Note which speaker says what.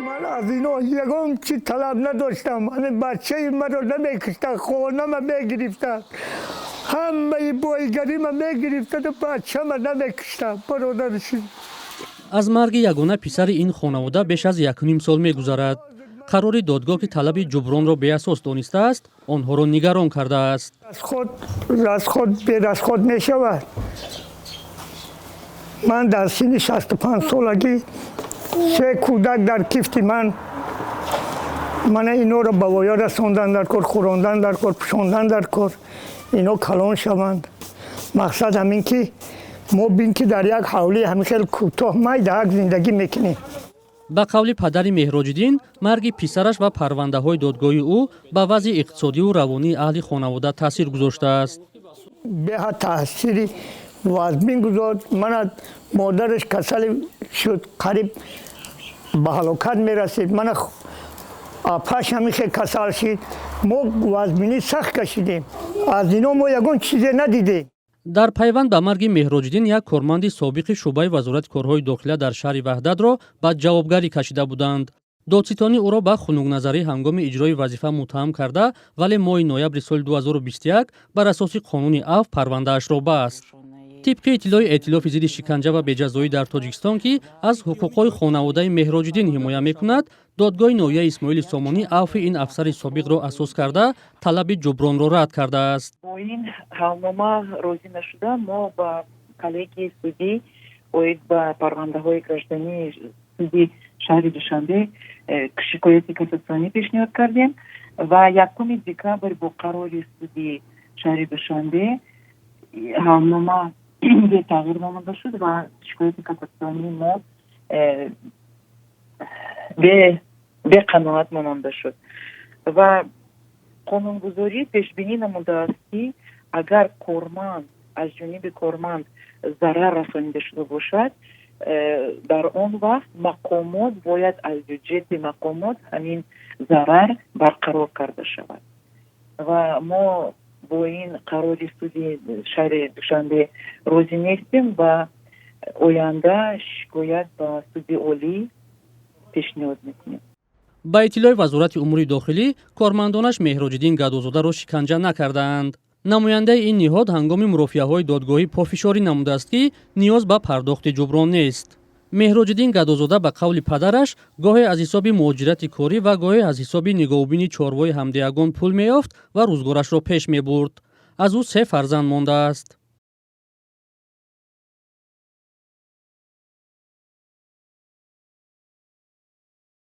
Speaker 1: Ман аз ино ягон чи талаб надоштам. Ҳамин бачаи маро намекуштанд, хонама мегирифтанд, ҳамаи боигарима мегирифтаду бачама намекуштанд, бародарши.
Speaker 2: Аз марги ягона писари ин хонавода беш аз 1,5 сол мегузарад. Қарори додгоҳ, ки талаби ҷубронро беасос донистааст, онҳоро нигарон кардааст.
Speaker 1: Расход, расход берасход мешавад. Ман дар синни 65 солагӣ, се кӯдак дар кифти ман. Мана инора ба воя расондан дар кор, хӯрондан дар кор, пӯшондан дар кор, ино калон шаванд. Мақсад ҳамин ки мо бин ки дар як ҳавлии ҳамин хел кӯтоҳ майдаак зиндагӣ мекунем.
Speaker 2: Ба қавли падари Меҳроҷиддин, марги писараш ва парвандаҳои додгоҳии ӯ ба вазъи иқтисодиву равонии аҳли хонавода таъсир гузоштааст.
Speaker 1: Беҳад таъсири вазмин гузошт. Мана модараш касале шуд, қариб ба ҳалокат мерасид. Мана апаш ҳамин хел касал шид. Мо вазминӣ сахт кашидем. Аз ино мо ягон чизе надидем.
Speaker 2: Дар пайванд ба марги Меҳроҷиддин як корманди собиқи шӯъбаи Вазорати корҳои дохила дар шаҳри Ваҳдатро ба ҷавобгарӣ кашида буданд. Додситонӣ ӯро ба хунукназарӣ ҳангоми иҷрои вазифа муттаҳам карда, вале моҳи ноябри соли 2021 бар асоси қонуни афв парвандаашро баст. Тибқи иттилои Эътилофи зидди шиканҷа ва беҷазоӣ дар Тоҷикистон, ки аз ҳуқуқҳои хонаводаи Меҳроҷиддин ҳимоя мекунад, додгоҳи ноҳияи Исмоили Сомонӣ афви ин афсари собиқро асос карда, талаби ҷубронро рад кардааст.
Speaker 3: Бо ин ҳалнома розӣ нашуда, мо ба коллегияи судӣ оид ба парвандаҳои граждании суди шаҳри Душанбе шикояти кассатсионӣ пешниҳод кардем ва 1 декабр бо қарори суди шаҳри Душанбе ҳалнома бетағйир монда шуд ва шикояти кассатсионии мо беқаноат монанда шуд. Ва қонунгузорӣ пешбинӣ намудааст, ки агар корманд, аз ҷониби корманд зарар расонида шуда бошад, дар он вақт мақомот бояд аз бюҷети мақомот ҳамин зарар барқарор карда шавад. Ва мо бо ин қарори суди шаҳри Душанбе розӣ нестем ва оянда шикоят ба суди олӣ пешниҳод мекунем.
Speaker 2: Ба иттилои Вазорати умури дохилӣ, кормандонаш Меҳроҷиддин Гадозодаро шиканҷа накардаанд. Намояндаи ин ниҳод ҳангоми мурофиаҳои додгоҳӣ пофишорӣ намудааст, ки ниёз ба пардохти ҷуброн нест. Меҳроҷиддин Гадозода, ба қавли падараш, гоҳе аз ҳисоби муҳоҷирати корӣ ва гоҳе аз ҳисоби нигоҳубини чорвои ҳамдеягон пул меёфт ва рӯзгорашро пеш мебурд. Аз ӯ се фарзанд мондааст.